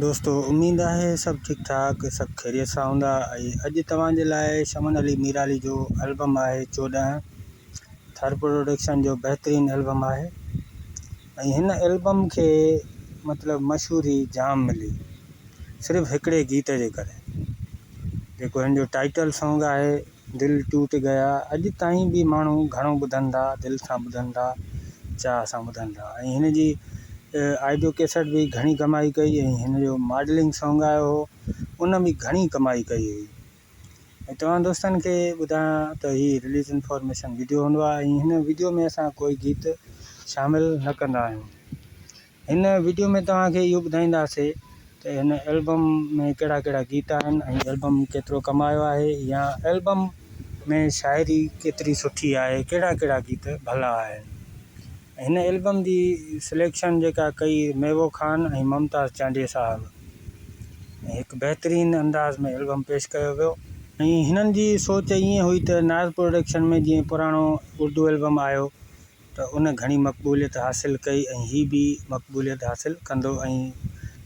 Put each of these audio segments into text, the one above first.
دوستو اميد آهي سڀ ٺيڪ ٺاڪ سڀ خيريت سان هوندا ۽ اڄ توهان جي لاء شمن علي ميرالي جو البم آهي 14 ٿر پروڊڪشن جو بهترين البم آهي ۽ هن البم کي مطلب مشهوري جام ملي صرف هڪڙي گيت جي ڪري جيڪو هن جو ٽائيٽل سانگ آهي دل ٽوٽ گيا اڄ تائين به ماڻهو گهڻو ٻڌن ٿا دل سان ٻڌن ٿا چاهه سان ٻڌن ٿا ۽ هن جي آڊيو ڪيسٽ به گهڻي ڪمائي ڪئي ۽ هن جو ماڊلنگ سانگ آيو هو ان به گهڻي ڪمائي ڪئي هئي ۽ توهان دوستن کي ٻڌايان ته هي رليز انفارميشن وڊيو هوندو آهي ۽ هن وڊيو ۾ اسان ڪوئي گيت شامل نه ڪندا آهيون هن وڊيو ۾ توهان کي اهو ٻڌائينداسي ته هن البم ۾ ڪهڙا ڪهڙا گيت آهن ۽ البم ڪيترو ڪمايو آهي يا البم ۾ شاعري ڪيتري سٺي آهي ڪهڙا ڪهڙا گيت ڀلا آهن هن البم جي سليڪشن جيڪا ڪئي ميوو خان ۽ ممتاز چانڊيي صاحب ۽ هڪ بهترين انداز ۾ البم پيش ڪيو ويو. ۽ هنن جي سوچ ائين هئي ته ناز پروڊڪشن ۾ جيئن پراڻو اردو البم آيو ته ان گهڻي مقبوليت حاصل ڪئي ۽ هي به مقبوليت حاصل ڪندو ۽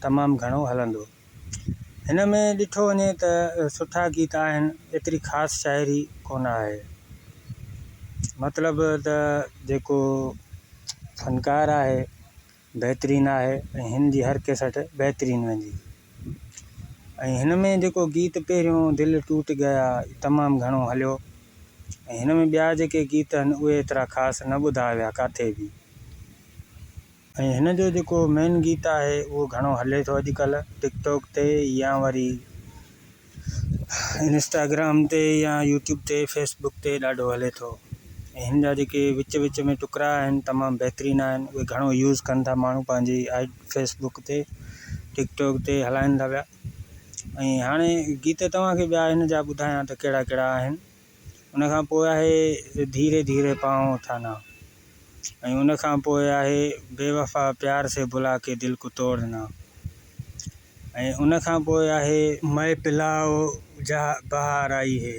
تمام گهڻو هلندو. هن ۾ ڏٺو وڃي ته سٺا گيت آهن ايتري خاص شاعري ڪونه آهي. مطلب ته جيڪو فنڪار آهي بهترين آهي ۽ هن جي هر ڪيسٽ بهترين ويندي ۽ هن ۾ جيڪو گيت پهريون دل ٽوٽ گيا تمام گهڻو هليو ۽ هن ۾ ٻيا جيڪي گيت آهن اهي ايترا خاص نه ٻڌا ويا ڪاٿي به ۽ هن جو جيڪو مين گيت آهي اهو گهڻو هلي ٿو اڄڪلهه ٽڪ ٽاڪ تي يا وري انسٽاگرام تي يا يوٽيوب تي فيس بڪ تي ڏاڍو هلي ٿو ۽ هن جا جيڪي وچ وچ ۾ ٽڪرا آهن تمام بهترين آهن اهي گهڻو يوز ڪن ٿا ماڻهو پنهنجي آئي فيس بڪ تي ٽڪ ٽاڪ تي هلائن ٿا پيا ۽ هاڻي گيت توهان کي ٻيا هن جا ٻڌايان ته ڪهڙا ڪهڙا آهن ان کان پوء آهي ڌيري ڌيري پانء اٺانا ۽ ان کان پوء آهي بيوفا پيار سي بلا ڪي دل ڪو توڙنا ۽ ان کان پوء آهي مئي پلاء جا بهار آئي هي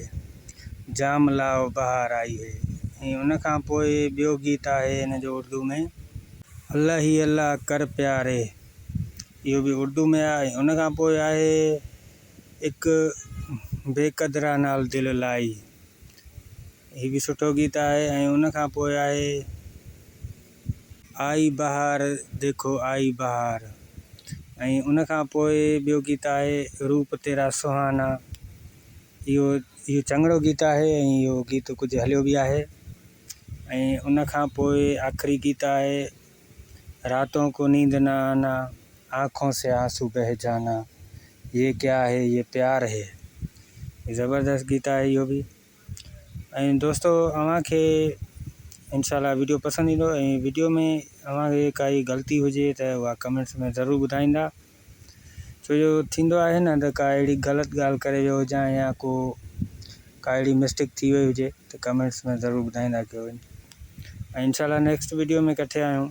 جام لاء بهار آئي هي ۽ ان کان پوء ٻيو گيت آهي هن جو اردو ۾. الله هي الله ڪر پياري اهو به اردو ۾ آهي ۽ ان کان پوء آهي. اڪ بي قدرا نال دل لائي هي به سٺو گيت آهي ۽ ان کان پوء آهي آئي بهار ديکو آئي بهار ۽ ان کان پوء ٻيو گيت آهي روپ تيرا سهانا اهو اهو چڱڙو گيت آهي ۽ اهو گيت ڪجهه هليو به آهي ۽ ان کان پوء آخري گيت آهي راتون ڪو نيند نه آنا آنکون سي آنسو بهه جانا يي ڪيا هي يي پيار هي زبردست گيت آهي اهو به ۽ دوستو اوهان کي انشاء الله ويڊيو پسند ايندو ۽ ويڊيو ۾ اوهان کي ڪائي غلطي هجي ته اها ڪمينٽس ۾ ضرور ٻڌائيندا ڇو جو ٿيندو آهي نه ته ڪا اهڙي غلط ڳالهه ڪري ويو هجان يا ڪو ڪا اهڙي مسٽيڪ ٿي وئي هجي ته ڪمينٽس ۾ ضرور ٻڌائيندا ڪيو ۽ انشاء الله نيڪسٽ ويڊيو ۾ ڪٺي آهيون.